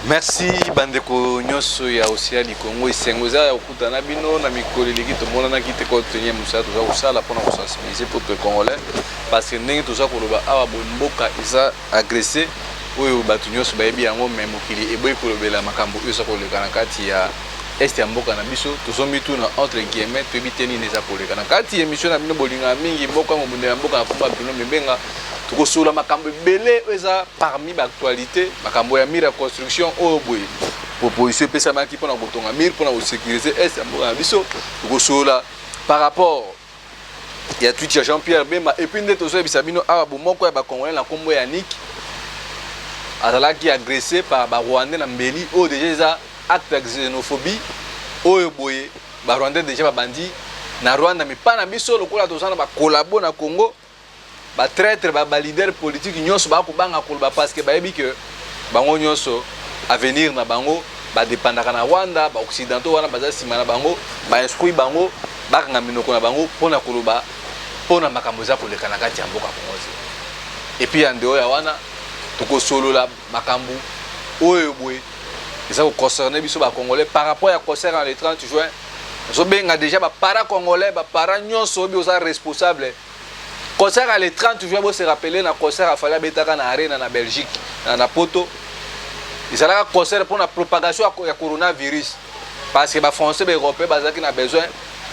Merci bandeko nyonso ya Océan du Congo. Esengo eza ya kokutana na bino na mikolo eleki. Tomonanaki te ko tenir mosala toza kosala mpona kosensibiliser peuple congolais, parce que ndenge toza koloba awa boye, mboka eza agressé oyo bato nyonso bayebi yango, mais mokili eboyi kolobela makambo oyo eza koleka na kati ya est ya mboka na biso. Tozomituna, entre guillemets, toyebi te nini eza koleka na kati ya émission na bino bolingaka mingi, mboka mobundela mboka na komba Bruno Mimbenga. Tokosolola makambo ebele oyo eza parmi baactualité: makambo ya mur ya construction oyo boye proposition epesamaki mpona kotonga mur mpona kosécuriser est ya mboka na biso. Tokosolola par rapport ya tweet ya Jean-Pierre Bemba. Et puis nde tozoyebisa bino awa, bomoko ya bacongolais na nkombo ya Nick azalaki agressé par barwandais na mbeli oyo déjà eza acte ya xénophobie oyo boye barwandais déjà babandi na Rwanda. Mipa na biso, lokola toza na bacollabo na Congo, batraître, baleader politique nyonso bakobanga koloba parce que bayebi ke bango nyonso avenir na bango badépendaka na Rwanda. Baoccidentaux wana baza nsima na bango, bainstruit bango bakanga minoko na bango mpona koloba mpona makambo eza koleka na kati ya mboka Kongo te. Et puis ya ndeo ya wana, tokosolola makambo oyo boye eza koconcerne biso bacongolais par rapport ya concert en le 30 juin. Ozobenga déjà baparent congolais, baparent nyonso oyo oza responsable. Concert ya le 30 juin, bose rappeler na concert afali abetaka na Arena na Belgique, na Poto, ezalaka concert mpona propagation ya coronavirus, parce que bafrançais, baeuropéen bazalaki na besoin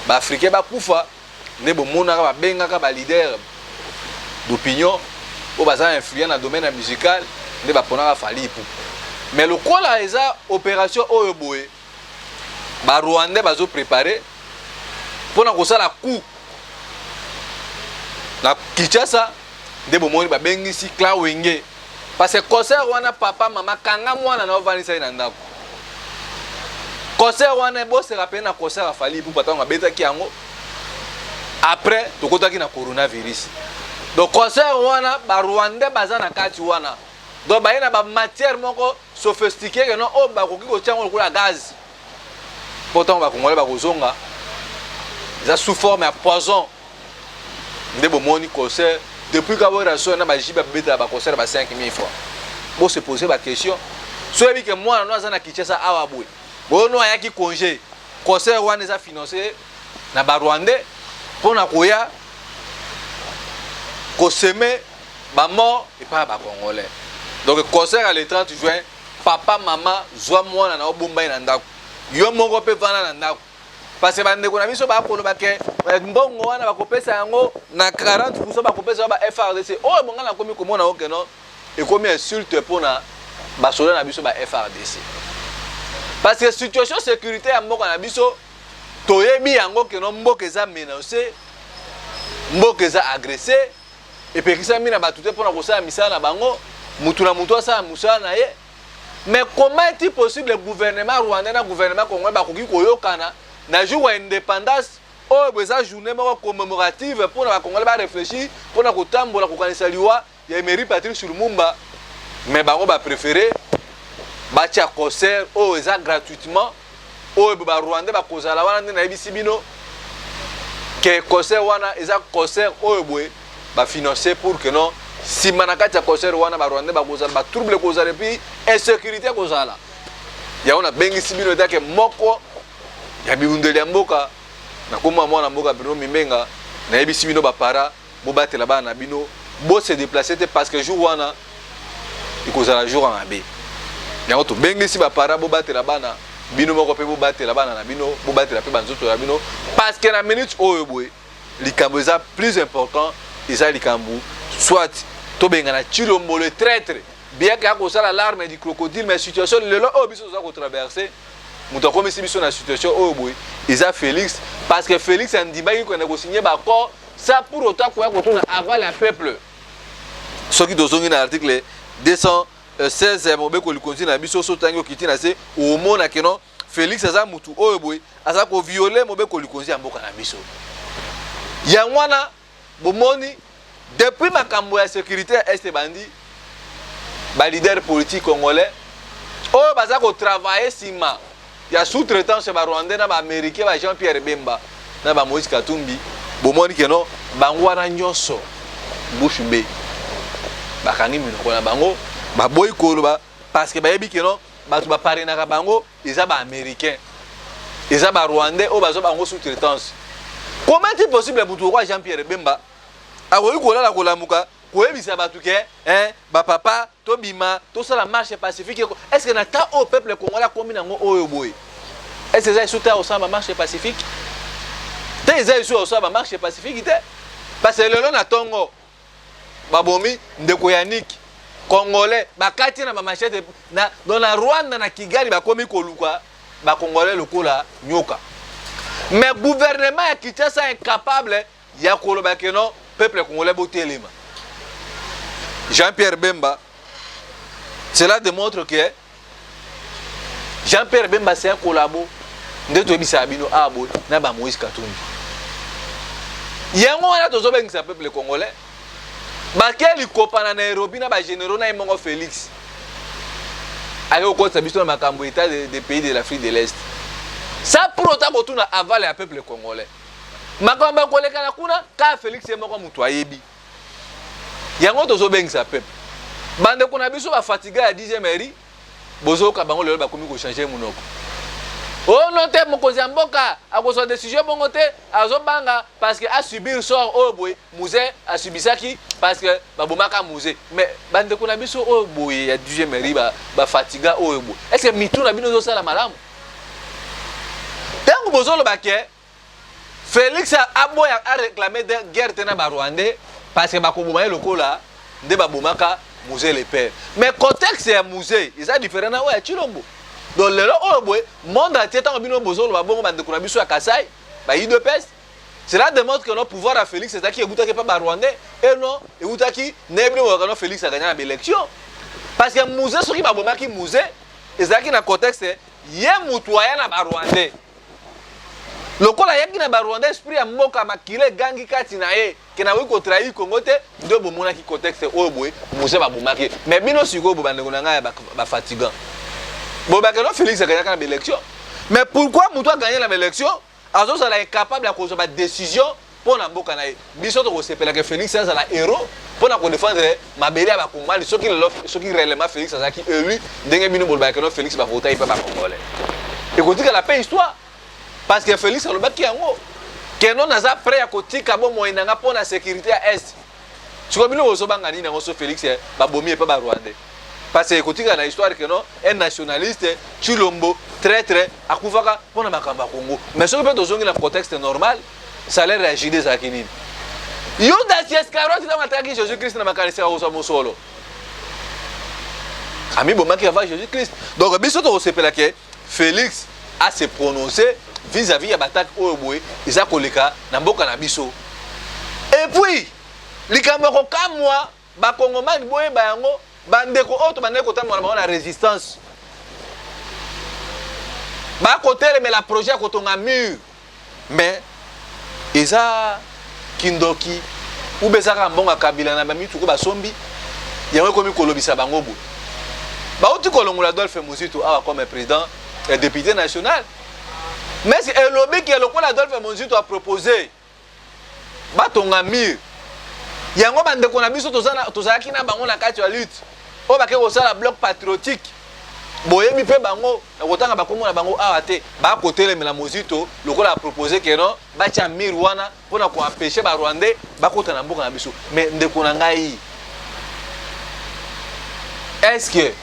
baafricain bakufa. Nde bomonaka babengaka baleader d'opinion oyo baza influent na domaine ya musical, nde baponaka Fally Ipupa. Mais lokola eza opération oyo boye barwandais bazoprépare mpona kosala coup na Kinshasa, nde bomoni babengisi clan Wenge, parce que concert wana, papa, mama, kanga mwana na ovandisa ye na ndako. Concert wana, boseka mpe na concert ya Fally Ipupa, ntango abetaki yango, après tokotaki na coronavirus. Donc concert wana, barwandais baza na kati wana. Donc baye na bamatière moko sophistiqué ke non, oyo bakoki kotia yango lokola gaz mpo ntango bakongolais bakozonga, eza sous forme ya poison. Nde bomoni concert depuis kawera so na bajibe babetela baconcert ba 5000 francs. Bose pose baquestion. So oyebi ke mwana no aza na Kinshasa awa boye, bono ayaki congé, concert wana eza financé na barwandais mpona koya kosemer bamort epai ya bacongolais. Donc concert ya le 30 juin, papa, mama, zwa mwana na obomba ye na ndako, yo moko mpe vanda na ndako, parce que bandeko na biso bakoloba ke mbongo wana bakopesa yango na 40, bakopesa ba FARDC. Oyo bonga nakomi komona okeno ekomi insulte mpona basoda na biso ba FARDC, parce que situation sécurité ya mboka na biso toyebi yango keno mboka eza menacé, mboka eza agressé. Epekisami na bato te mpona kosala misala na bango, mutu na mutu asala mosala na ye. Mais comment est-il possible gouvernement rwandais na gouvernement congolais bakoki koyokana na jour ya indépendance oyo bo eza journée moko commémorative mpona bacongolais baréfléchir mpona kotambola kokanisa liwa ya Emery Patrice Lumumba, mais bango bapréféré batia concert oyo eza gratuitement, oyo barwandais bakozala wana? Nde nayebisi bino ke concert wana eza concert oyo boye bafinance pour que non, nsima na kati ya concert wana barwandais bakozala, batrouble kozala, et puis insécurité kozala. Yango nabengisi bino etake moko ya bibundeli ya mboka nakoma mwana mboka Bruno Mimbenga. Nayebisi bino baparent, bobatela bana na bino, bose déplace te, parce que jour wana ekozala jour ya mabe. Yango tobengisi baparent, bobatela bana bino moko mpe bobatela bana na bino, bobatela mpe banzoto na bino, parce que na minute oyo boye likambo eza plus important, eza likambo soit tobengana Tshilombo le traître, bien que akosala larme du crocodile. Mais situation lelo oyo biso toza kotraverse, moto akomisi biso na situation oyo boye eza Félix, parce que Félix andimaki kokende kosigner baaccord sans pour autant koya kotuna aval ya peuple. Soki tozongi na article 216 ya mobeko likonzi na biso, so otangi, okiti na se, omona keno Félix aza mutu oyo boye aza kovioler mobeko likonzi ya mboka na biso. Yango wana bomoni depuis makambo ya sécurité ya est bandi, baleader politique congolais oyo baza kotravaille nsima ya sous-traitance ya barwandais na baaméricain, ba Jean Pierre Bemba na bamoïse Katumbi, bomoni keno bango wana nyonso bouche bée, bakangi minoko na bango, baboyi koloba, parce que bayebi keno Bato baparenaka bango eza baaméricain, eza barwandais oyo bazwa bango sous traitance. Comment est possible motu lokola Jean Pierre Bemba akoki kolala, kolamuka, koyebisa bato ke, hein, bapapa, tobima, tosala marche pacifique? Est ce que na temps oyo peuple congolais akomi nango oyo boye, est ce que eza esu te kosala bamarche pacifique te? Eza esu kosala bamarche pacifique te, parce que lelo na ntongo babomi ndeko Yannick, Congolais, bakati na bamachete na, donc na Rwanda, na Kigali. Bakomi koluka bacongolais lokola nyoka, mais gouvernement ya Kinshasa incapable ya koloba ke non, peuple congolais botelema. Jean-Pierre Bemba, cela démontre que Jean-Pierre Bemba, c'est un collabo. Nde toyebisaka bino awa boye na bamoïse Katumbi. Yango wana tozobengisa peuple congolais. Bake likopa na Nairobi na bagénéraux na ye moko Félix, ake kokotisa biso na makambo état de pays de l'Afrique de l'Est sans pour autant kotuna aval ya peuple congolais. Makambo ya koleka na kuna, kaka Félix ye moko moto ayebi yango. Tozobengisa peuple. Bandeko na biso bafatiga ya 10e mairie, bozoyoka bango lelo bakomi kochanger monoko. Oh non te, mokonzi ya mboka akozwa décision bongo te, azobanga parce que asubir sort oyo boye Mzee asubisaki, parce que babomaka Mzee. Mais bandeko na biso oyo boye ya 10e mairie, bafatiga oyo boye, est ce que mitu na bino ezosala malamu ntango bozoloba ke Félix aboya aréclame guerre te na barwandais parce que bakoboma ye lokola nde babomaka Mzee le père? Mais contexte ya Mzee eza différent na oyo ya Tshilombo. Donc lelo oyo boye, monde entier, ntango bino bozoloba bongo, bandeko na biso ya Kasai, ba UDPS, cela démontre que no pouvoir ya Félix ezalaki, eutaki mpa barwandais et non eutaki ndenge bino boyoka no Félix aganya na baélection. Parce que Mzee, soki babomaki Mzee, ezalaki na contexte ye mutu aya na barwandais. Lokola ayaki na barwandais, esprit ya mboka, makila egangi kati na ye ke nakoki kotrahir Congo te. Nde bomonaki contexte oyo boye Mzee babomaki. Mais bino sikoyo bo, bandeko na ngai ya bafatigant, bobake no Félix aganyaka na baélection. Mais pourquoi moto aganye na baélection azozala incapable ya kozwa badécision mpo na mboka na ye? Biso tokosepelaka Félix azala héros mpo na kodéfendre mabele ya bakongomani soki lelo, soki réellement Félix azalaki élu ndenge bino bolobaka no Félix bavotaki mpe bacongolais, ekotikala mpe histoire, parce que Félix alobaki yango ke non, naza prêt ya kotika bomoi na nga mpo na sécurité ya Est. Sikoyo bino bozobanga nini yango so Félix babomi epa barwandais? Parce que ekotikala na histoire ke non, un nationaliste, Tshilombo traître, akufaka mpo na makambo ya Congo. Mais soki mpe tozongi na contexte normal, salaire ya Jude ezalaki nini? Yudas Iscariote, ntango atakaki Jésus Christ na makanisi ya kozwa mosolo, amibomaki avant Jésus Christ. Donc biso tokosepela ke Félix a se prononcé vis-à-vis ya batake oyo boye eza koleka na mboka na biso. Et puis likambo ya kokamwa, bakongomani boyeba yango, bandeko oyo tobandaki kotambola bango na résistance bakotelemela projet ya kotonga mur. Mais eza kindoki ube ezaka mbongo ya Kabila na bamituko basombi yango ekomi kolobisa bango boye. Bauti kolongola Adolphe Muzito awa comme président ya député national, mais elobi ke lokola Adolphe Muzito aproposé batonga mur yango, bandeko na biso tozalaki na bango na kati ya lutte oyo bake kosala Bloc patriotique, boyebi mpe bango, na kotanga bakombo na bango awa te, bakotelemela Mozito lokola apropose ke non, batia mur wana mpona koempêcher barwandais bakota na mboka na biso. Mais ndeko na ngai, est ce que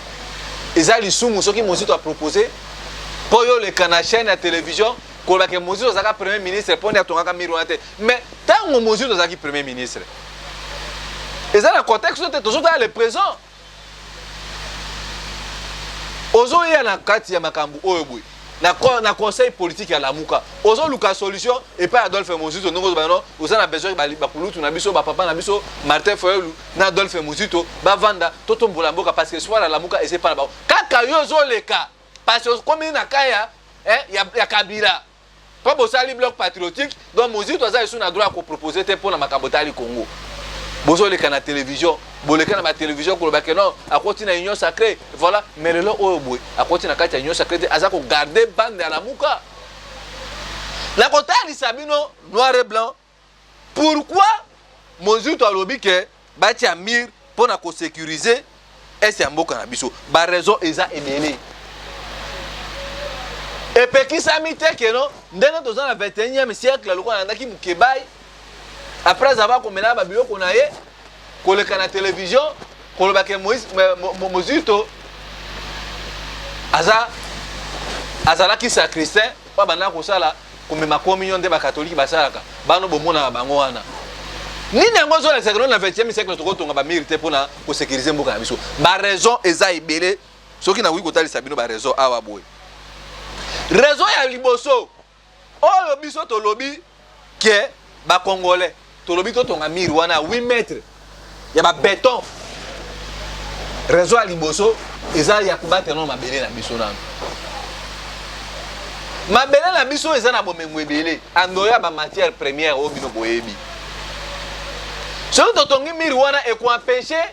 eza lisumu soki Mozito apropose mpo yo oleka na chaîne ya télévision kolobake Mozito azalaka premier ministre mpo nde atongaka mur wana te? Mais ntango Mozito azalaki premier ministre, eza na contexte te. Tozotala le présent. Ozoya na kati ya makambo oyo boye na conseil politique ya Lamuka, ozoluka solution epai Adolphe Mozito. Ndenge ozoba no, oza na besoin bakulutu na biso, bapapa na biso Martin Fayulu na Adolphe Mozito bavanda, totombola mboka, parce que espoir ya Lamuka eza epai na bango. Kaka yo ozoleka parce que okomi na kaya ya Kabila mpo bosali Bloc patriotique. Donc Mozito aza esu na droit ya kopropose te mpo na makambo etali Congo. Bozoleka na télévision, boleka na batélévision koloba ke non, akoti na Union sacrée, voilà. Mais lelo oyo boye akoti na kati ya Union sacrée te, aza kogarde bande ya Lamuka. Na kotalisa bino noir et blanc pourquoi Mozito alobi ke batia mur mpo na kosécuriser Est ya mboka na biso. Baraison eza ebele. Epekisami te que non, ndenge toza na 21e siècle, lokola alandaki Mukebayi, après avoir komela ba biloko na ye, koleka na télévision, koloba ke Moïse, Mozito aza azalaki sacristain oyo abandaka kosala komema communion nde bakatolike basalaka bano bomonaka bango wana. Nini yango ozolakisa que non, na 21e siècle tokotonga bamurs te mpona kosécuriser mboka na biso? Baraison eza ebele. Soki nakoki kotalisa bino baraison awa boye, raison ya liboso oyo biso tolobi ke bacongolais tolobi totonga mur wana ya 8 mètre ya babéton, raison ya liboso eza ya kobatela nano mabele na biso. Nano mabele na biso eza na bomengo ebele, andoyo ya bamatière première oyo bino boyebi. Soki totongi mur wana, ekoempêcher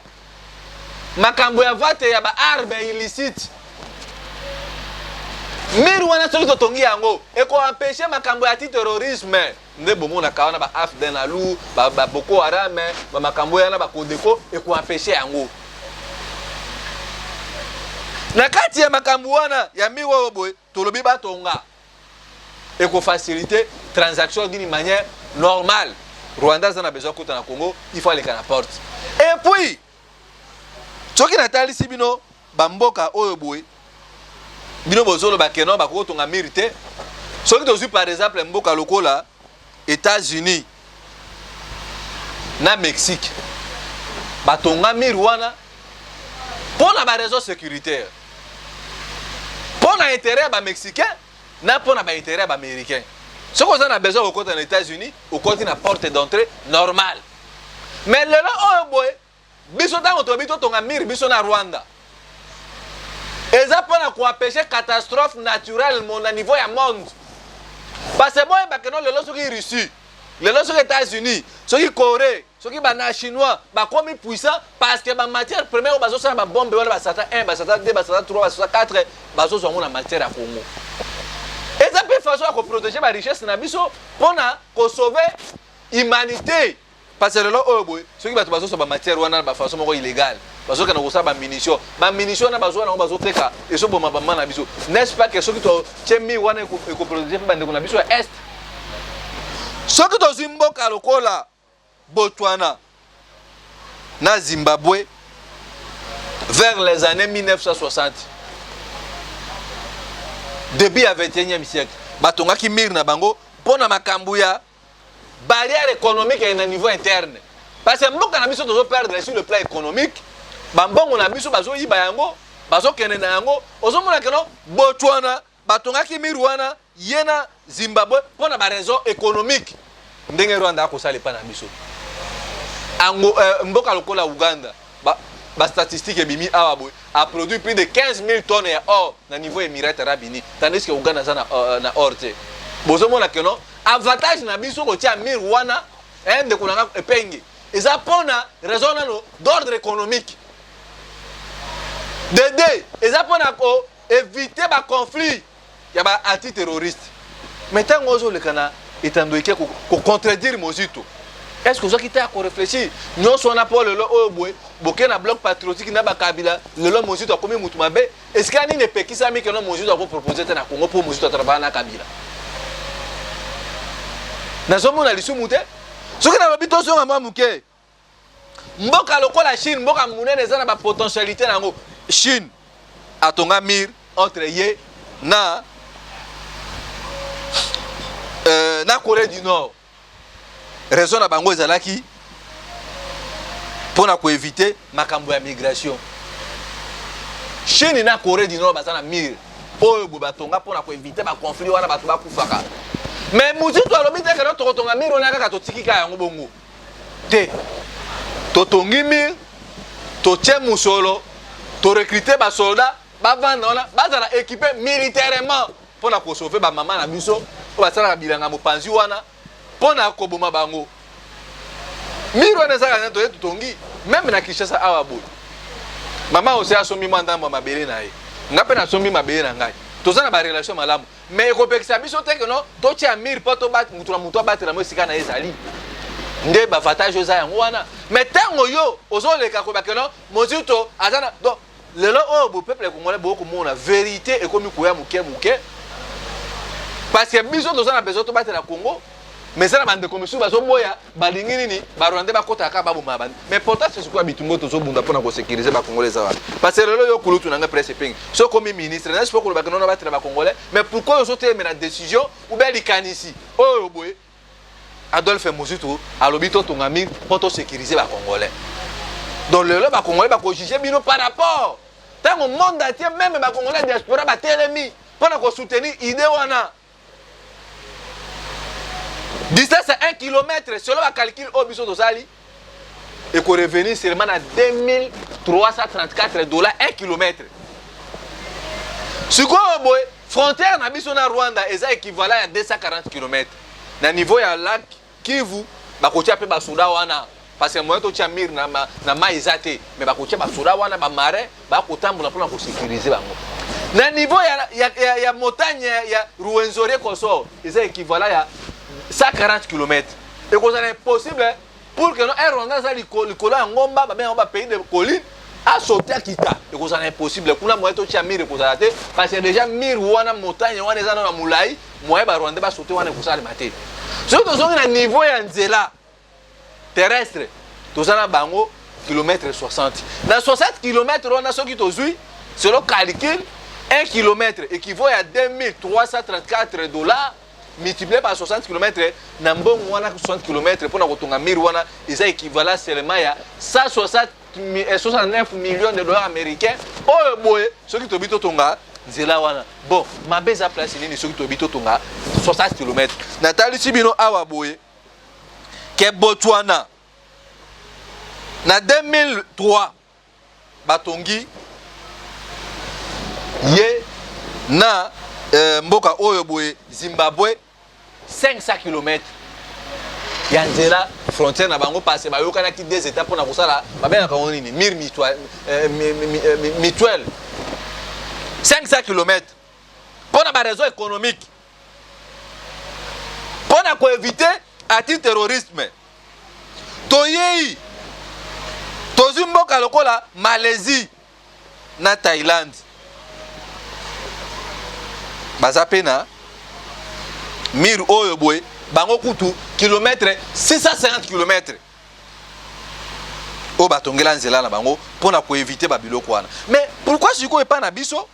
makambo ya vente ya baarmes illicite. Mur wana, soki totongi yango, ekoempêcher makambo ya ti terrorisme nde bomonaka wana, ba AFDL NALU, baboko Haram, bamakambo wana, baCODECO, ekoempêcher yango. Na kati ya makambo wana ya mur oyo boye tolobi batonga, ekofaciliter transaction d'une manière normale. Rwanda aza na besoin kota na Congo, il faut aleka na porte. Et puis soki natalisi bino bamboka oyo boye, bino bozoloba que non, bakoki kotonga mur te. Soki tozwi par exemple mboka lokola États-Unis na Mexique, batonga mur wana mpo na baraison sécuritaire, mpo na intérêt ya bamexicain na mpo na baintérêt ya baaméricain. Soki oza na besoin kokɔta na États-Unis, okɔti na porte d'entrée normale. Mais lelo oyo boye, biso ntango tolobi totonga mur biso na Rwanda, eza mpona koempêcher catastrophe naturelle na niveau ya monde, parce que boyeba que non, lelo soki Russie, lelo soki États-Unis, soki Corée, soki bana Chinois bakomi puissant, parce que bamatière première oyo bazosala babombe wana, basata 1, basata 2, basata 3, basata 4, bazozwa yango na matière ya Congo. Eza mpe façon ya koprotéger barichesse na biso mpona kosauver humanité, parce que lelo oyo boye, soki bato bazoswa bamatière wana na bafaçon moko illégale, bazokende kosala bamunition, bamunition wana bazwa nango, bazoteka, ezoboma bama na biso, n'est-ce pas que soki totie mur wana, ekoprotéger mpe bandeko na biso ya Est? Soki tozwi mboka lokola Botswana na Zimbabwe, vers les années 1960, début ya 21e siècle, batongaki mur na bango mpo na makambo ya barrière économique na niveau interne, parce que mboka na biso tozoperdre sur le plan économique. Bambongo na biso bazoyiba yango, bazokende na yango. Ozomona que non, Botswana batongaki mur wana, ye na Zimbabwe, mpo na baraison économique, ndenge Rwanda akosala epa na biso. Ango, mboka lokola Uganda, bastatistique ba ebimi awa boye, aproduit plus de 15 000 tonnes ya or na niveau Émirats arabes unis, tandis que Uganda aza na or te. Bozomona que non, avantage na biso kotia mur wana, ndeko na nga epenge, eza mpona raison nano d'ordre économique. De deux, eza mpona koéviter baconflit ya baantiterroriste. Mais ntango ozoleka na etando eke kocontredire Mozito, est ce que ozwaki te ya koréfléchir nyonso wana? Mpo lelo oyo boye, boke na Bloc patriotique na bakabila, lelo Mozito akomi mutu mabe. Esika nini epekisami que non, Mozito akopropose te na Congo mpo Mozito atravailler na Kabila? Nazomona lisumu te. Soki nalobi tozonga mwa moke, mboka lokola Chine, mboka monene, eza na bapotentialité na yango. Chine atonga mur entre ye na Corée du Nord. Raison na bango ezalaki mpona koéviter makambo ya migration. Chine na Corée du Nord baza na mur oyo boye batonga mpona koéviter baconflit wana, bato bakufaka. Mais Mozitu alobi te que non, tokotonga mur wana kaka, totiki kaka yango bongo te. Totongi mur, totie mosolo, torecruter basoldat, bavanda wana, bazala équipé militairement mpona kosauver bamama na biso oyo basalaka bilanga mopanzi wana mpona koboma bango. Mur wana ezalaka nde toye totongi. Même na Kinshasa awa boye, mama ose asombi mwa ndambo ya mabele na ye, nga mpe nasombi mabele na ngai, toza na barelation malamu. Mais ekopekisa biso te que non, totia mur mpo mutu na mutu abatela mo esika na ye. Ezali nde bavantage oyo eza yango wana. Mais ntango yo ozoleka koyeba que non, Mozito aza na, donc lelo oyo bo peuple congolais bokomona vérité ekomi koya moke moke. Parce que biso toza na besoin tobatela Congo, mais eza na bandeko misusu bazoboya, balingi nini? Barwandais bakotaka kaka, baboma bandi. Mais pourtant c'est sikoyo bitumba tozobunda mpona kosécuriser Bacongolais eza wapi? Parce que lelo yo kulutu na ngai Presse Epenge, so okomi ministre, nasi po kolobaka nono batela Bacongolais, mais pourquoi ozotelemela décision ou bien likanisi oyo boye Adolphe Muzito alobi totonga mur mpo tosécuriser Bacongolais? Donc lelo Bacongolais bakojuger bino par rapport ntango monde entier, même Bacongolais diaspora, batelemi mpona kosoutenir idée wana. Distance ya 1 km, selon bacalcul oyo biso tozali, ekorevenir seulement na 2334 $ 1 km. Sikoyo boye, frontière na biso na Rwanda eza équivalent ya 240 km. Na niveau ya lac Kivu, bakotia mpe basoda wana, parce que moyen totia mur na mai eza te, mais bakotia basoda wana, bamarin bakotambola mpona kosécuriser bango. Na niveau ya montagne ya Ruwenzori, consort, eza équivalent ya 140 km. Ekozala impossible pour que no un Rwanda aza likolo ya ngomba, babenga bapays de colline, asote akita, ekozala impossible kuna. Moyen totia mur ekozala te, parce que déjà mur wana, montagne wana eza nano na molai, moyen Barwandais basote wana ekosalema te. Soki tozongi na niveau ya nzela terrestre, toza na bango kilomètre 60. Na 60 km wana, soki tozwi selon calcul, 1 km équivaut ya 2334 $, multiplié par 60 km, na mbongo wana 60 km mpona kotonga mur wana eza équivalent seulement ya 169 millions de dollars américains. Oyo boye, soki tobi totonga nzela wana, bon, mabe eza place nini? Soki tobi totonga 60 km, natalisi bino awa boye ke Botswana na 2003 batongi ye na mboka oyo boye Zimbabwe 500 km ya nzela frontière na bango, parce bayokanaki deux états mpona kosala, babengaka yango nini, mur mutuel, 500 km, mpona baraison économique, mpona koéviter antiterrorisme. Toyei, tozwi mboka lokola Malaisie na Thaïlande, baza mpe na mur oyo boye, bango kutu kilomètre 650 km oyo batongela nzela na bango mpona koéviter babiloko wana. Mais pourquoi sikoyo epai na biso,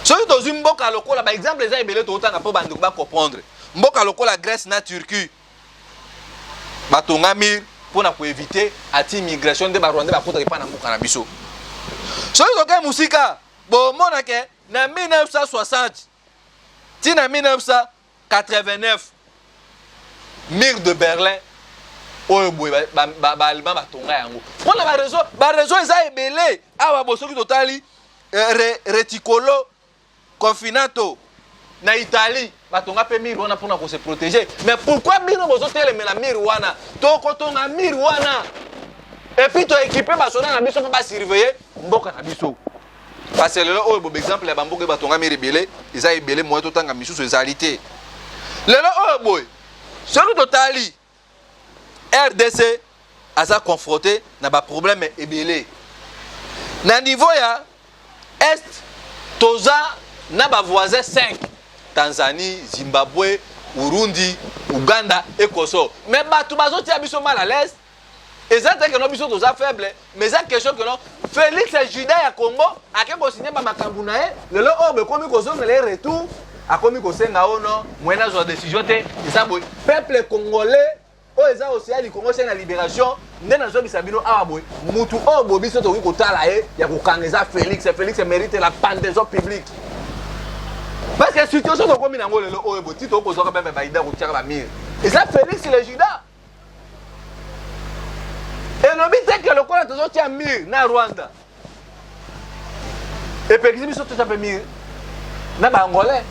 soki tozwi mboka lokola, baexemple eza ebele, totanga mpo bandeko bacomprendre, mboka lokola Grèce na Turquie batonga mur mpona koéviter anti immigration nde Barwandais bakotaka epai na mboka na biso? Soki tokei mosika, bomona ke na 1960 ntina 1989, mur de Berlin oyo boye, Baallemand batonga yango mpona baraison. Baraison eza ebele awa. Bo soki totali Reticolo Confinato na Italie, batonga mpe mur wana mpona kose protéger. Mais pourquoi bino bozotelemela mur wana? Tokotonga mur wana et puis toéquiper basoda na biso mpo basurveiller mboka na biso, parce que lelo oyo bobe, exemple ya bamboka oyo batonga mur ebele eza ebele, moyen totanga misusu ezali te. Lelo oyo boye, soki totali, RDC aza confronté na baproblème ebele. Na niveau ya est, toza na bavoisin 5: Tanzanie, Zimbabwe, Urundi, Uganda ekoso. Mais bato bazotia biso mal à l'aise. Eza te ke no biso toza faible, mais eza question ke no Félix, juda ya Congo, ake kosigner bamakambo na ye. Lelo oyo bekomi kozongela ye retour, akomi kosenga ono moyen azwa décision te. Eza boye, peuple congolais oyo eza océan Congo se na libération nde nazobisa bino awa boye. Mutu oyo boye biso tokoki kotala ye ya kokanga eza Félix. Félix mérite la pendaison publique, parce que situation tokomi nango lelo oyo boye, ti tokozwaka meme baida kotiaka bamurs, eza Félix le juda. Elobi te ke lokola tozotia mur na Rwanda, epekisi biso totia mpe mur na Baangolais.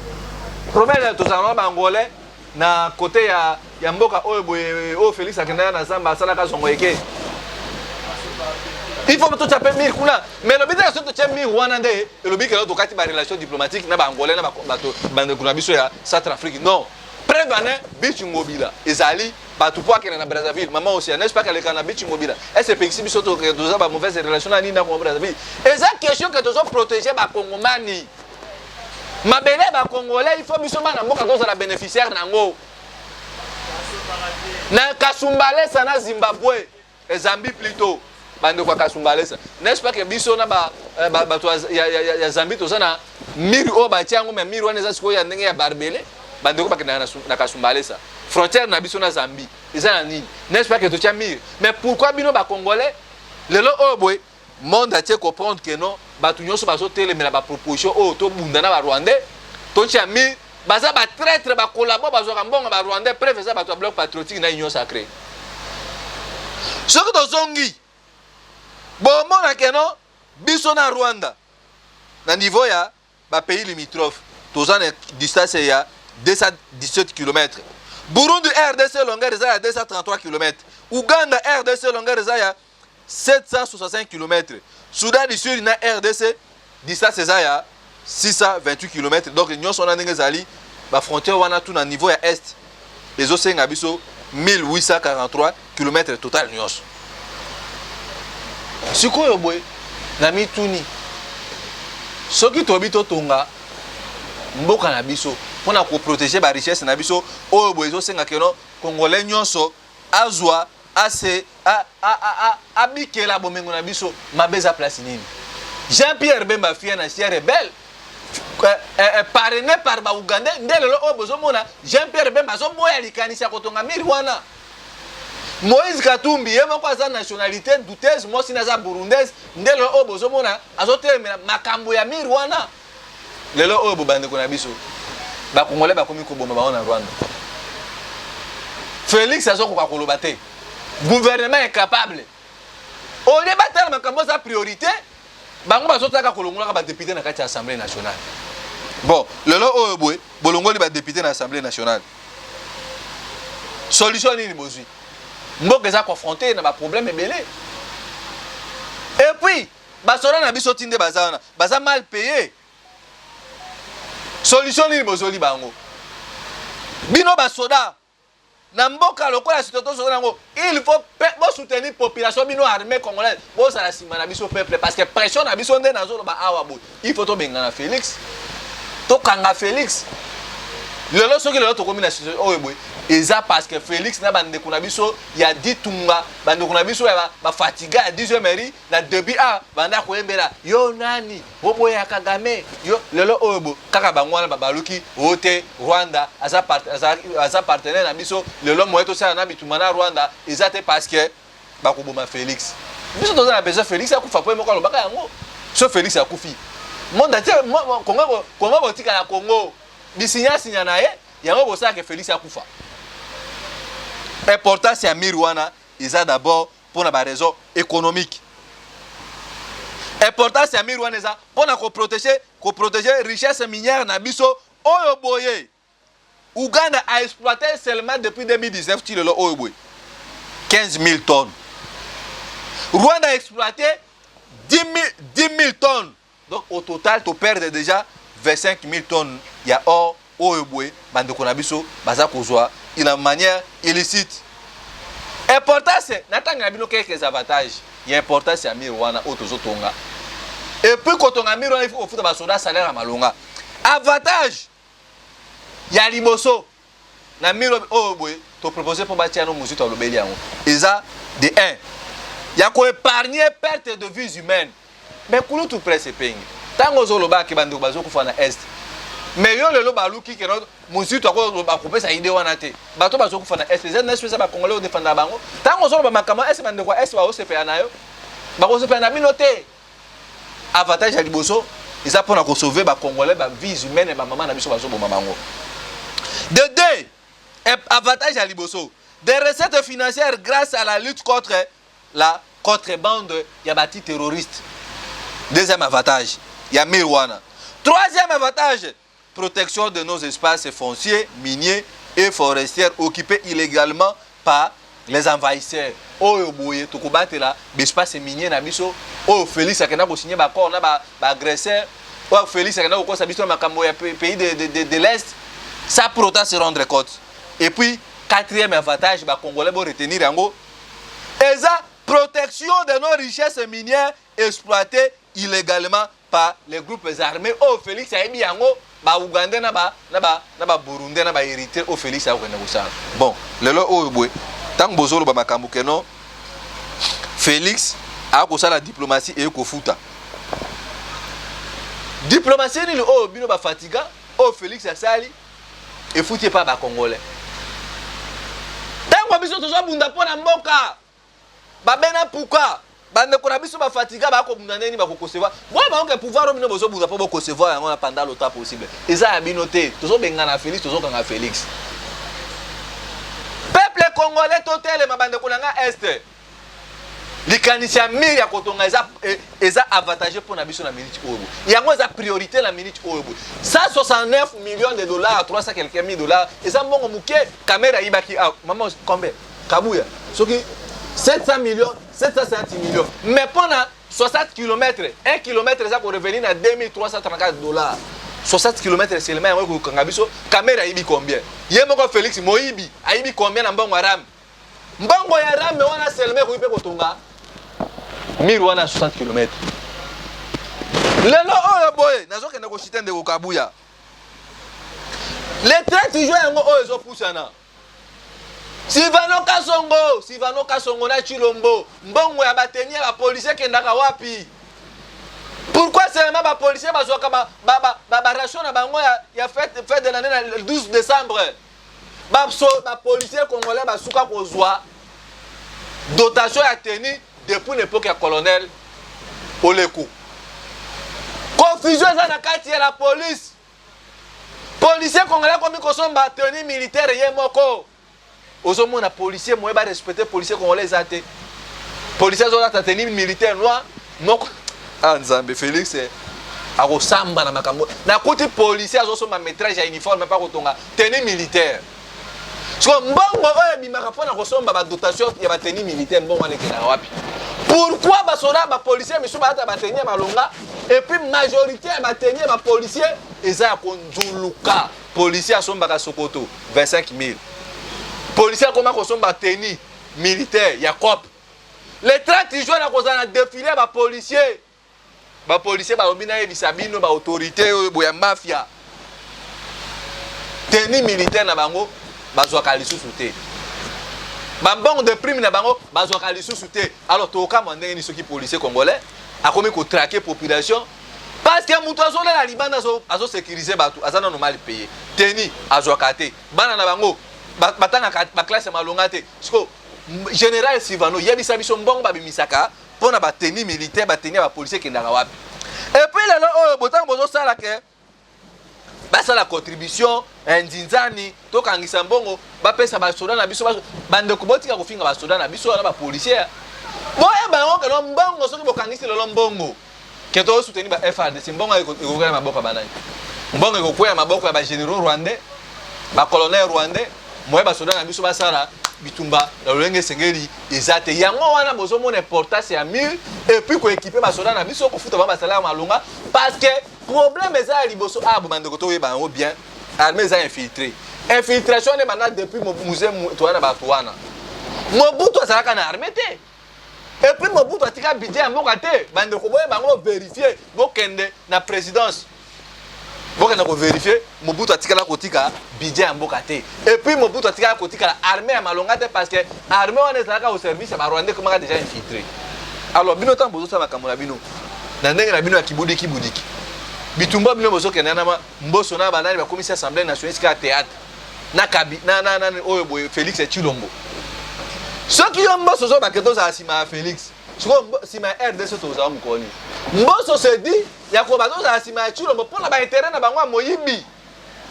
Problème, tozala na Baangolais na côté ya mboka oyo boye oyo Félix akendaka na zamba, asalaka zongo eke, il faut totia mpe mur kuna. Mais elobi te soki totia mur wana nde elobi kelo tokati barelation diplomatique na Baangolais, na bato bandeko na biso ya Centre Afrique. Non, preuve ane Beach Ngobila ezali bato mpo akende na Brazzaville, mama Océan, n'est-ce pas, kaleka na Beach Ngobila? Est-ce epekisi biso toza bamauvaise relation na nini na Congo Brazzaville? Eza question ke tozoprotéger Bakongomani. Mabele ya bacongolais, il faut biso bana mboka tozala bénéficiaire na yango. Na Kasumbalesa na Zimbabwe et Zambie plutôt, bandeko ya Kasumbalesa, n'est-ce pas que biso na bato ya Zambie toza na mur oyo batia yango? Mais mur wana eza sikoyo ya ndenge ya barbelé. Bandeko bakendaka na Kasumbalesa, frontière na biso na Zambie eza na nini? N'est-ce pas que totia mur? Mais pourquoi bino bacongolais lelo oyo boye, monde atie comprendre que non, bato nyonso bazotelemela baproposition oyo tobunda na barwandais, totia mur, baza batraître, bacollabo, bazwaka mbongo barwandais? Preuve eza bato ya Bloc patriotique na Union sacrée. Soki tozongi, bomona que non, biso na Rwanda, na niveau ya bapays limitrophe, toza na distance ya 217 km. Burundi RDC, longueur eza ya 233 km. Uganda RDC, longueur eza ya 765 km. Soudan du Sud na RDC, distance eza ya 628 km. Donc nyonso wana ndenge ezali, bafrontière wana tout na niveau ya est ezosenga biso 1843 km total nyonso. Sikoyo boye na mituni, soki toyebi totonga mboka na biso mpona koprotéger barichesse na biso oyo boye, ezosenga que non, congolais nyonso azwa ase abikela bomengo na biso, mabe eza place nini? Jean Pierre Bemba, fia na ancien rebelle parrainé par baougandais, nde lelo oyo bozomona Jean Pierre Bemba azoboya likanisi ya kotonga mur wana. Moïse Katumbi ye moko aza nationalité douteuse, mwasi na aza burundaise, nde lelo oyo bozomona azotelemela makambo ya mur wana. Lelo oyo bobandeko na biso bakongolais bakomi koboma bango na Rwanda. Félix azokoka koloba te, gouvernement incapable. Au lieu batala makambo eza priorité, bango bazotaka kolongolaka badéputé na kati ya Assemblée nationale. Bon, lelo oyo boye bolongoli badéputé na Assemblée nationale, solution nini bozwi? Mboka eza confronté na baproblème ebele. Et puis basoda na biso ti nde baza wana, baza mal payé. Solution nini bozoli bango, bino basoda na mboka? Lokola situation tozoza yango, il faut bosoutenir population. Bino armée congolaise, bozala nsima na biso peuple, parce que pression na biso nde nazoloba awa boye. Il faut tobengana Félix, tokanga Félix lelo. Soki lelo tokomi na situation oyo boye, eza parce que Félix na bandeko na biso ya Ditunga, bandeko na biso ya bafatiga ya 10e mairie, na début a banda koyembela yo nani oboya Kagame yo. Lelo oyo bo kaka bango wana babaluki oyo te. Rwanda aza partenaire na biso. Lelo moye tosala na bitumba na Rwanda eza te, parce que bakoboma Félix. Biso toza na besoin Félix akufa, po ye moko alobaka yango. So Félix akufi, monde entier, Congo, Congo kotikala Congo. Bisinyasinya na ye yango kosalaka Félix akufa. Importance ya mur wana eza d'abord mpona baraison économique. Importance ya mur wana eza mpona koprotéger richesse minière na biso oyo boye Uganda a exploité seulement depuis 2019 ti lelo oyo boye 15 000 tonnes. Rwanda a exploité 10 000 tonnes. Donc au total toperdre déjà 25 000 tonnes ya or oyo boye bandeko na biso baza kozwa na manière illicite. Importance, natanga na bino quelques avantages ya importance ya mur wana oyo tozotonga. Et puis kotonga mur wana, il faut kofuta basoda salaire ya malonga. Avantage ya liboso na mur oyo boye topropose mpo batia no mosusu, alobeli yango, eza de 1 ya koépargner perte de vies humaines. Mais kulutu Presse Epengi, ntango ozolobaki bandeko bazokufa na est, mais yo lelo baluki que mosusu akoloba kopesa idée wana te. Bato bazokufa na est eza nesi eza bacongolais odefanda bango. Ntango ozoloba makambo est, bandeko ya est baosepela na yo, bakosepela na bino te. Avantage ya liboso eza mpona kosauver bacongolais, bavies humaine, bamama na biso bazoboma bango. De deux, avantage ya liboso, des recettes financières grâce à la lutte contre la contrebande ya bati terroriste. Deuxième avantage ya mur wana. Troisième avantage, protection de nos espaces fonciers, miniers et forestiers occupés illégalement par les envahisseurs. Oyo boye tokobatela baespace minier na biso oyo Félix akenda kosigner baaccord na baagresseur, oyo Félix akenda kokosa biso na makambo ya pays de l'Est sans pour autant se rendre compte. Et puis quatrième avantage, bacongolais bo retenir yango, eza protection de nos richesses minières exploitées. illégalement par les groupes armés oyo Félix ayebi yango, Baougandais na Baburundais na Baérythrée oyo Félix akokende kosala. Bon, lelo oyo boye, ntango bozoloba makambo que non, Félix akosala diplomatie, eye kofuta diplomatie nini oyo bino bafatiga, oyo Félix asali efuti epa Bacongolais? Ntango biso tozobunda mpo na mboka, babena puka, bandeko na biso bafatiga bakobunda, ndenge nini bakoconcevoir boya bango que pouvoir oyo bino bozobunda mpo boconcevoir yango na pendant le temps possible eza ya bino te? Tozobengana Félix, tozokanga Félix. Peuple congolais, totelema. Bandeko na nga, est likanisi ya mur ya kotonga eza avantage mpo na biso na minute oyo boye. Yango eza priorité na minute oyo boye. 169 millions de dollars, 300 quelques mille dollars, eza mbongo moke. Kamerhe ayibaki, ah, mama, combien? Kabuya soki 700 millions, 750 millions, mais mpo na 60 km, 1 km eza korevenir na 2334 dollars. 60 km seulement, yango ekokanga biso. Kamerhe ayibi combien? Ye moko Félix moyibi ayibi combien na mbongo ya RAM? Mbongo ya RAM wana seulement ekoki mpe kotonga mur wana ya 60 km. Lelo oyo boye, nazokende koshite ndeko Kabuya. Le 30 juin yango oyo ezopusana, Sylvano Kasongo, Sylvano Kasongo na Chilombo, mbongo ya batenue ya bapolicier ekendaka wapi? Pourquoi seulement bapolicier bazwaka baration na bango ya fête de l'année na 12 décembre? Bapolicier congolais basuka kozwa dotation ya tenue depuis l'époque ya colonel Oleku. Confusion eza na kati ya la police. Policier congolais akomi kosomba tenue militaire ye moko. Ozomona policier moye barespecte policier congolais eza te. Policier azolata tenue militaire noir moko. Ah, Nzambe, Félix akosamba na makambo. Nakuti policier azosomba métrage ya uniforme mpa kotonga tenue militaire. Siko mbongo oyo ebimaka mpona kosomba badotation ya batenue militaire, mbongo wana ekendaka wapi? Pourquoi basoda, bapolicier misusu balata batenue ya malonga et puis majorité ya batenue ya bapolicier eza ya konzuluka? Policier asombaka sokoto 25 000, policier akoma kosomba tenue militaire ya cop. Le 30 juin nakozala na défilé ya bapolicier. Bapolicier balobi nayebisa bino, baautorité oyo boya mafia, tenue militaire na bango bazwaka lisusu te, bambongo de prime na bango bazwaka lisusu te. Alors tokokamwa ndenge nini soki policier congolais akomi kotraquer population? Parce que moto azolela libanda, azosécuriser bato, aza nano mal payé, tenue azwaka te, bana na bango batangaka baclasse ya malonga te. Siko général Sylvano, yebisa biso, mbongo babimisaka mpo na batenue militaire, batenue ya bapolicier ekendaka wapi? Et puis lelo oyo botango bozosala que basala contribution nzinzani, tokangisa mbongo, bapesa basoda na biso. Bandeko, botika kofinga basoda na biso wana, bapolicier. Boyeba yango que non, mbongo soki bokangisi lelo mbongo que tosoutenir ba FARDC, mbongo ekokwea maboko ya banani? Mbongo ekokwea maboko ya bagénéraux rwandais, bacolonel rwandais. Moye basoda na biso basala bitumba na lolenge esengeli eza te. Yango wana bozomona importance ya mur et puis koéquiper basoda na biso, kofuta bango basalaire malonga, parce que problème eza ya liboso. Ah, bo bandeko, toyeba yango bien, armée eza infiltré. Infiltration wana ebanda depuis Mzee. Toya na bato wana, Mobutu azalaka na armée te et puis Mobutu atika budget ya mboka te. Bandeko, boyeba yango, bovérifier, bokende na présidence, bokende kovérifier. Mobutu atikala kotika budget ya mboka te et puis Mobutu atikala kotikala armée ya malonga te, parce que armée wana ezalaka au service ya Barwandais, ekomaka déjà infiltré. Alors bino, ntango bozosala makambo na bino na ndenge na bino ya kibudiki budiki, bitumba bino bozokende na Mboso na banani, bakomisi Assemblée nationale esika ya théâtre na kabi na oyo boye Félix Tshilombo. Soki yo Mboso ozobake tozala nsima ya Félix, sikoyo nsima ya RDC tozala mokoni? Mboso se dit ya koba tozala nsima ya Tshilombo mpona baintérêt na bango ya moyibi.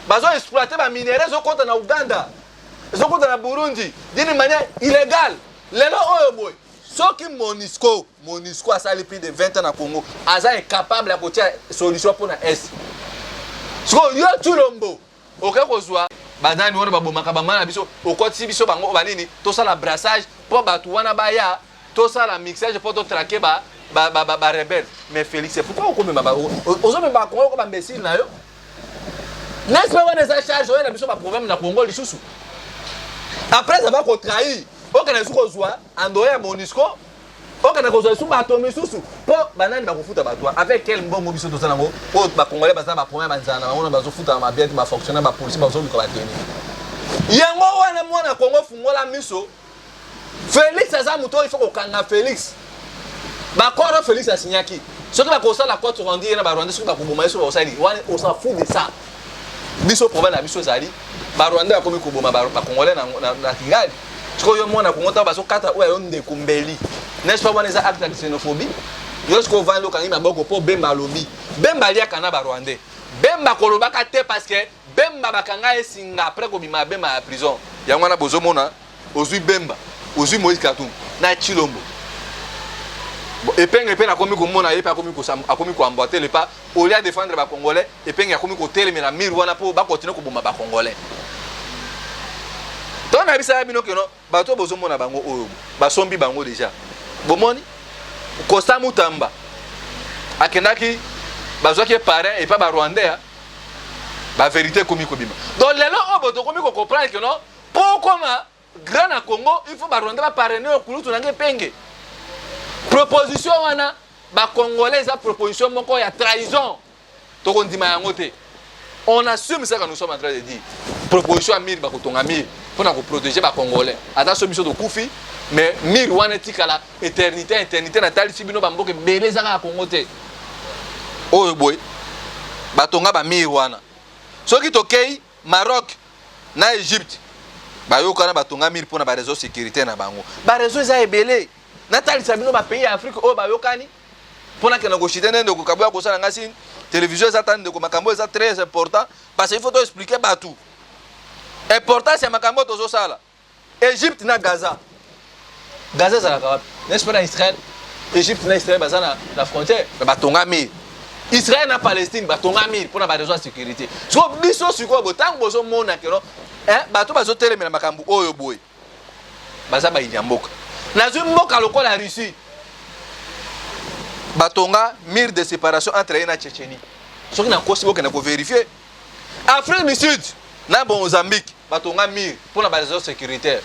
Bazoexploiter baminerais, ezokɔta na Uganda, ezokɔta na Burundi d'une manière illégale. Lelo oyo boye, soki Monusco, Monusco asali plus de 20 ans na Congo, aza incapable ya kotia solution mpona est. Sikoyo yo Tshilombo okoki kozwa banani wana babomaka bamama na biso, okotisi biso bango banini, tosala brassage mpo bato wana baya, tosala mixage mpo totraquer barebelle. Mais Félix, pourquoi okomema, ozomema Bakongo ko bambesile na yo, n'est-ce pas? Wana eza charge oyo na biso, baproblème na Congo lisusu. Après avoir kotrahir, okende lisusu kozwa andoye ya Monusco. Okende kozwa lisusu bato misusu mpo banani bakofuta bato wana? Avec quel mbongo biso toza nango oyo bacongolais baza na baproblème ya banzala na bango na bazofuta na te, bafonctionnaire, bapolicier bazoluka bateni yango wana? Mwana Kongo, fungola miso. Félix aza moto oyo il faut kokanga. Félix, baaccord oyo Félix asignaki, soki bakosala compte rendu ye na Barwandais, soki bakoboma ye, soki bakosali wana, on s'en fout de ça. Biso, problème na biso ezali Barwandais bakomi koboma Bacongolais na Kigali. Sikoyo yo mwana Kongo, ntango bazokata oyo ayo ndeko mbeli, n'est-ce pas? Wana eza acte ya xénophobie. Yo sikoyo ovandi, okangi maboko mpo Bemba alobi. Bemba aliaka na Barwandais. Bemba kolobaka te parce que Bemba bakanga ye singa après kobima Bemba ya prison. Yango wana bozomona, ozwi Bemba, ozwi Moïse Katumbi na Tshilombo. Epenge mpe nakomi komona ye mpe akomi koemboîter le pas. Au lieu ya défendre Bacongolais, Epenge akomi kotelemela mur wana mpo bakontinue koboma Bacongolais. To nayebisaka bino keno bato oyo bozomona bango oyo basombi bango déjà. Bomoni Constant Mutamba akendaki, bazwaki ye parrain epa Barwandais. Bavérité ekomi kobima. Donc lelo oyo bo tokomi kocomprendre ke non, mpo okoma grand na Congo, il faut Barwandais baparraine oyo kulutu nange Epenge. Proposition wana, Bacongolais, eza proposition moko ya trahison. Tokondima yango te. On assume ça que nous sommes en train de dire. Proposition ya mur, bakotonga mur mpona koprotéger Bacongolais. Ata so biso tokufi, mais mur wana etikala éternité, éternité. Natalisi bino bamboka ebele, eza kaka Congo te oyo boye batonga bamur wana. Soki tokei Maroc na Égypte, bayokana, batonga mur mpona baréseau sécurité na bango. Baréseau eza ebele. Natalisa bino bapays ya Afrique oyo bayokani mpona kende koshite nde ndeko Kaboya kosala nga sini télévision eza ta. Ndeko, makambo eza très important parce que il faut toexpliquer bato importance ya makambo oyo tozosala. Égypte na Gaza. Gaza ezalaka wapi? N'est-ce pas na Israël? Égypte na Israël baza na frontière. Batonga mur. Israël na Palestine batonga mur mpona baraison ya sécurité. Siko biso sikoyo bo, ntango bozomona keno bato bazotelemela makambo oyo boye, baza bayini ya mboka. Nazwi mboka lokola Russie, batonga mur de séparation entre ye na Tchétchénie. Soki nakosi, bokende kovérifier. Afrique du Sud na Mozambique batonga mur mpona baraison sécuritaire.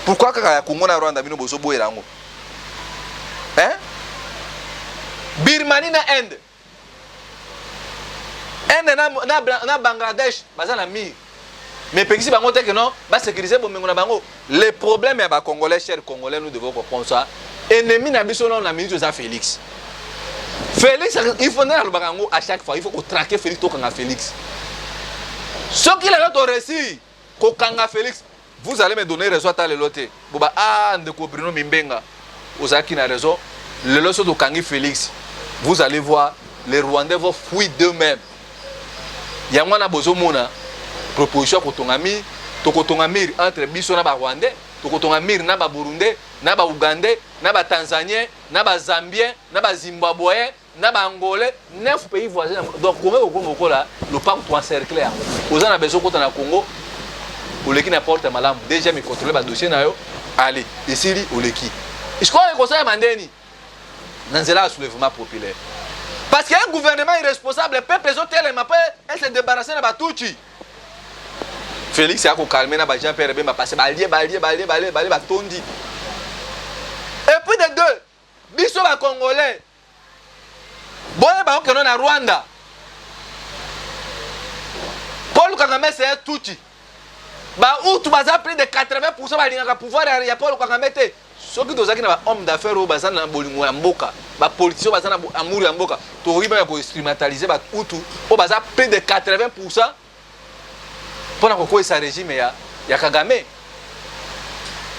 Pourquoi kaka ya Congo na Rwanda bino bozoboyela yango, hein? Birmanie na Inde, Inde na Bangladesh baza na mur, mais epekisi bango te ke non, basécuriser bomengo na bango. Le problème ya Bacongolais, cher Congolais, nous devons comprendre ça. Ennemi na biso nano na minute eza Félix. Félix, il faut, nde nalobaka yango à chaque fois, il faut kotraquer Félix, tokanga Félix. Soki lelo toréussir kokanga Félix, vous allez me donner raison. Ata lelo te, boba: "Ah, ndeko Bruno Mimbenga, ozalaki na raison." Lelo so tokangi Félix, vous allez voir, les Rwandais vont fuir d'eux-mêmes. Yango wana bozomona proposition ya kotonga mur. Tokotonga mur entre biso na Barwandais, tokotonga mur na Baburundais, na Baugandais, na Batanzanien, na Bazambien, na Bazimbabwéen, na Baangolais, neuf pays voisins. Donc Congo ekokoma lokola lopango, toencercle yango. Oza na besoin okota na Congo, oleki na porte ya malamu, déjà micontrôle badossier na yo, ale esili, oleki. Sikoyo ekosalema ndeni? Na nzela ya soulèvement populaire, parce que un gouvernement irresponsable, peuple ezotelema mpe ese débarrasse na Batutsi. Félix akokalme na ba Jean Pierre Bemba parce balie, balie, balie, balie, balie, batondi. Et puis de deux, biso Bacongolais, boyeba okende na Rwanda, Paul Kagame c'est un Tutsi. Bahutu baza plus de 80, balingaka pouvoir ya Paul Kagame te. Soki tozalaki na bahomme d'affaires oyo baza na bolingo ya mboka, bapoliticien oyo baza na amour ya mboka, tokoki baka koinstrumentaliser Bahutu oyo baza plus de 80 mpona kokweyisa régime ya Kagame.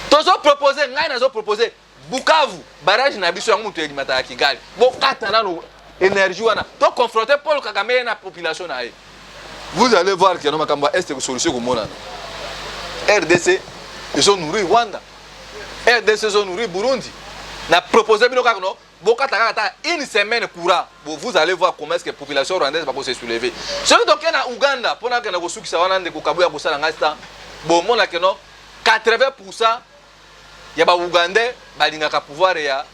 Tozopropose, ngai nazopropose Bukavu, barrage na biso, yango moto elimataka Kigali. Bokata nano énergie wana, toconfronte Paul Kagame ye na population na ye. Vous allez voir keno makambo ya Est solution ekomonana. RDC ezonourrir Rwanda, RDC ezonourrir Burundi. Na propose bino kaka no bokata kaka ta une semaine courant. Bon, vous allez voir comment est-ce que population rwandaise bakose soulever. Soki tokei na Uganda mpona akende kosukisa wana, ndeko Kabuya kosala ngai sta, bomona keno 80 ya Baugandais balingaka pouvoir ya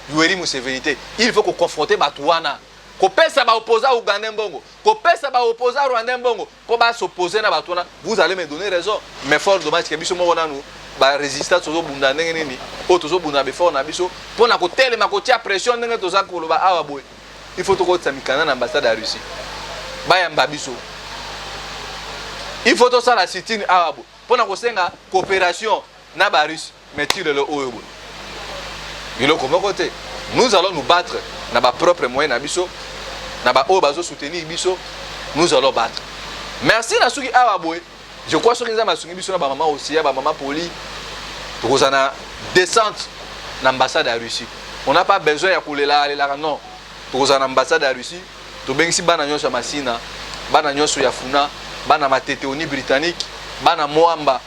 Yoweri Museveni te. Il faut koconfronter bato wana, kopesa baopposant ougandais mbongo, kopesa baopposant rwandais mbongo mpo bas'oppose na bato wana. Vous allez me donner raison. Mais fort dommage ke biso moko nanu Ba resistants tozobunda ndenge nini oyo tozobunda ba effort na biso mpo na kotelema, kotia pression ndenge toza koloba awa boye. Il faut tokotisa mikanda na ambassade ya Russie, bayamba biso. Il faut tosala sit-in awa boye mpo na kosenga coopération na Barusse. Mais ti lelo oyo boye, biloko moko te. Nous allons nous battre na bapropre moyen na biso, na baoyo bazosoutenir biso. Nous allons battre. Merci. Na soki awa boye, je crois, soki Nzambe asungi biso na bamama Osia, bamama Poli, tokozala na descente na ambassade ya Russie. On n'a pas besoin ya kolela alelaka, non. Tokozala na ambassade ya Russie. Tobengisi bana nyonso ya Masina, bana nyonso ya Funa, bana Matete, Oni Britannique, bana Mwamba.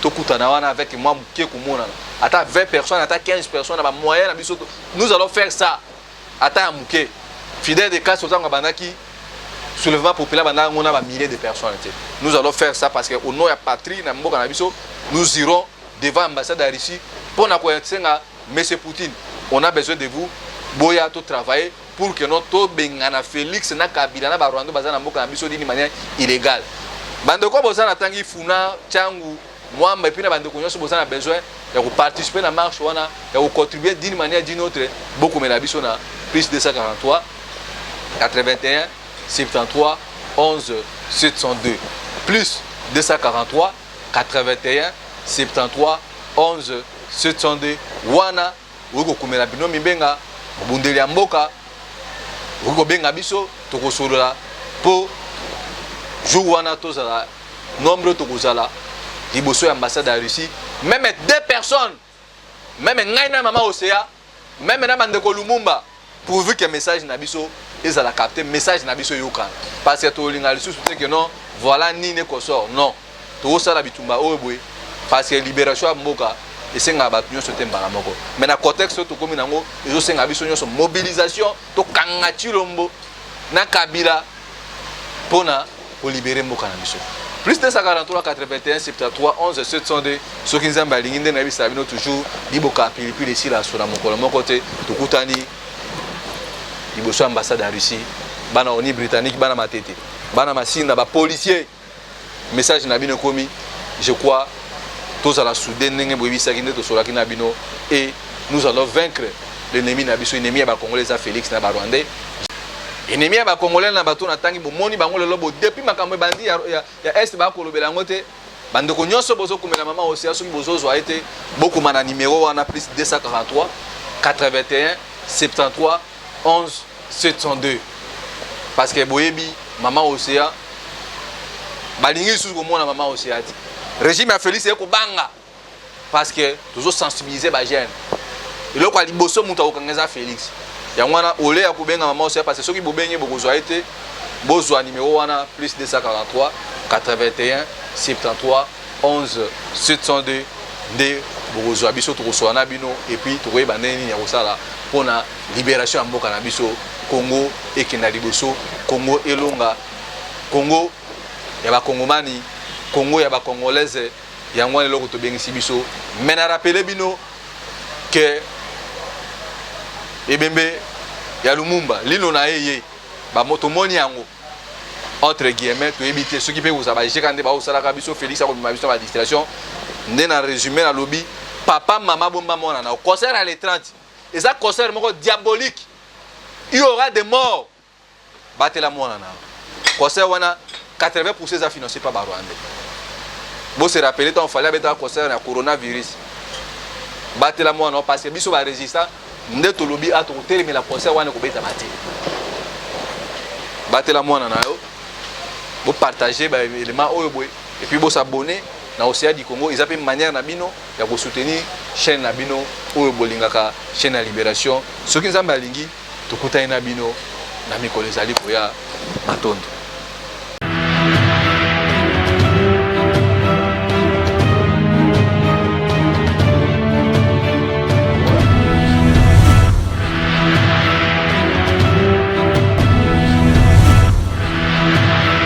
Tokutana wana avec mwa moke komonana, ata 20 personnes, ata 15 personnes, na bamoyen na biso. Nous allons faire ça, ata ya moke. Fidèle de Castro, ntango abandaki soulèvement populaire, bandaka yango na bamilliers de personnes te. Nous allons faire ça parce que au nom ya patrie, na mboka na biso, nous irons devant ambassade ya Russie mpo na kosenga: "Monsieur Poutine, on a besoin de vous, boya to travailler pour que no tobengana Félix na Kabila na Barwanda baza na mboka na biso d'une manière illégale." Bandeko boza na ntangi Funa, Tiangu, Mwamba, et puis na bandeko nyonso boza na besoin ya koparticiper na marche wana, ya kocontribuer d'une manière d'une autre, bokomela biso na plus 243 81 73 11 702, plus 243 81 73 11 702. Wana okoki kokomela bino mibenga mobundeli ya mboka. Okoki kobenga biso, tokosolola mpo jour wana tozala nombre. Tokozala liboso ya ambassade ya Russie, même deux personnes, même ngai na mama Océa, même na bandeko Lumumba, pourvu que message na biso ezala capté, message na biso eyokana, parce que tolinga lisusu te que non, voilà nini ekosort. Non, tokosala bitumba oyo boye parce que libération ya mboka esengaka bato nyonso te mbala moko. Mais na contexte oyo tokómi nango, ezosenga biso nyonso mobilisation. Tokanga Tshilombo na Kabila mpona kolibérer mboka na biso. Plus 243 81 73 11 702. Soki Nzambe alingi, nde nayebisaka bino toujours, liboka ya pilipili esila so na mokolo moko te. Tokutani liboso ya ambassade ya Russie. Bana Oni Britannique, bana Matete, bana Masinda, bapolicier, message na bino ekomi. Je crois tozala soudé ndenge boyebisaki, nde tosolaki na bino, et nous allons vaincre l'ennemi na biso. Ennemi ya Bacongolais eza Félix na Barwandais. Ennemi ya Bacongolais na bato natangi, bomoni bango lelo bo depuis makambo ebandi ya Est, bakolobela yango te. Bandeko nyonso bozokomela mama Osia, soki bozozwa ye te, bokoma na numero wana, plus 243 81 73 11 702, parce que boyebi mama Océa, balingi lisusu komona mama Océa te. Régime ya Félix ekobanga parce que tozosensibiliser bajeune. Eloko ya liboso moto akokanga eza Félix. Yango wana ole ya kobenga mama Océa, parce que soki bobengi, bokozwa ye te. Bozwa numero wana, plus 243 81 73 11 702, nde bokozwa biso. Tokosola na bino et puis tokoyeba ndenge nini ya kosala mpona libération ya mboka na biso. Congo ekenda liboso, Congo elonga, Congo ya Bakongomani, Congo ya Bacongolaise. Yango wana eloko tobengisi biso. Mais na rappeler bino ke ebembe ya Lumumba, lino na ye, ye tomoni yango entre guillemets. Toyebi te soki mpe kozala bajeka nde baosalaka biso. Félix akobima biso na badistraction. Nde na résumé nalobi: papa, mama, bomba mwana na concert ya le 30. Eza concert moko diabolique, il y aura des morts. Batela mwana na concert wana. 80 eza financé par Barwandais. Bose rappeler ntango Fally abetaka concert ya coronavirus. Batela mwana, parce que biso barésistant nde tolobi a tokotelemela concert wana ekobetama te. Batela mwana na yo. Bopartage baélément oyo boye et puis bosabonner na Océan du Congo. Eza mpe manière na bino ya kosoutenir chaîne na bino oyo bolingaka, chaîne ya libération. Soki Nzambe alingi, tokutani na bino na mikolo ezali koya. Matondo.